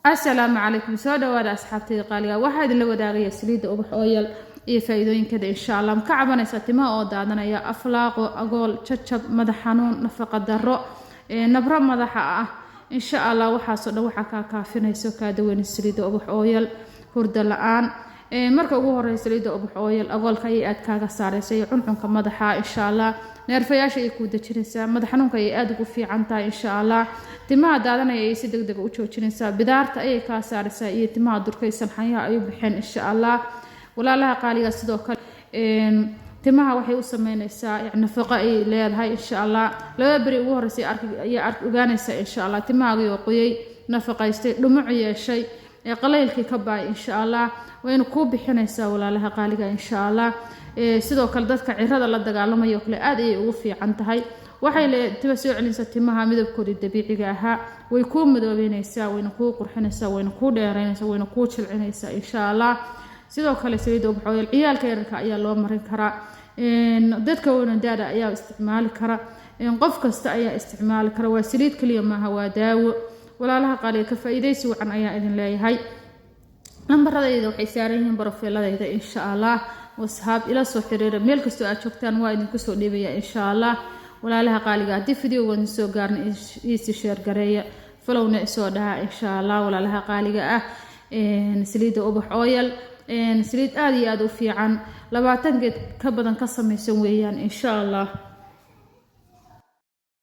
Asalaamu calaykum, soo dhawaada asxaabtayda qaaliga. Waxaa idinla wadaagaya saliidda Ubax Oil iyo faa-iidooyinkeeda, insha Allah. Ma ka cabanaysaa timaha oo daadanaya, aflaaqo, agool, jajab, madax xanuun, nafaqa darro, nabro madaxa ah? Insha Allah, waxaasoo dhan waxaa kaa kaafinayso, kaa daweynaysa saliidda Ubax Oil. Hurda la-aan. Marka ugu horeysa, saliidda Ubax Oil agoolka ayay aad kaaga saaraysa iyo cuncunka madaxa, insha Allah. Neerfayaasha ayay kuu dejinaysaa, madax xanuunka ayay aada ugu fiican tahay, insha Allah. Timaha daadanaya ayay si deg dega u joojinaysaa, bidaarta ayay kaa saaraysaa iyo timaha durkay salxanyaha ay u baxeen, insha Allah. Walaalaha qaaliga, sidoo kale timaha waxay u sameynaysaa nafaqo ayay leedahay, insha Allah. 2 beri ugu horreysay ayaa ogaanaysaa, insha Allah, timahaagii oo qoyay, nafaqaystay, dhumuc yeeshay, ee qalaylkii ka baay, insha Allah. Wayna kuu bixinaysaa, walaalaha qaaliga, insha Allah. Sidoo kale dadka cirada la dagaalamayo kale aad ayay ugu fiican tahay. Waxay tima soo celinaysaa timaha midabkoodii dabiiciga ahaa, way kuu madoobeynaysaa, wayna kuu qurxinaysaa, wayna kuu dheeraynaysaa, wayna kuu jilcinaysaa, insha Allah. Sidoo kale saliidda Ubax Oil ciyaalka yararka ayaa loo marin karaa, dadka wanadaada ayaa isticmaali kara, qof kasta ayaa isticmaali kara. Waa saliid keliya maaha, waa daawo. Walaalaha qaaliga, ka faa-iidaysi wacan ayaa idin leeyahay. Lambaradayda waxay saaran yihiin profile-adayda, insha Allah. WhatsApp ila soo xiriira, meel kastoo aad joogtaan waa idinku soo dhiibaya, insha Allah. Walaalaha qaaliga, haddii video-ga idin soo gaarna, iisi share gareeya, follow-na isoo dhaha, insha Allah. Walaalaha qaaliga ah, saliidda Ubax Oil saliid aada iyo aada u fiican, 20 geed ka badan ka samaysan weeyaan, insha Allah.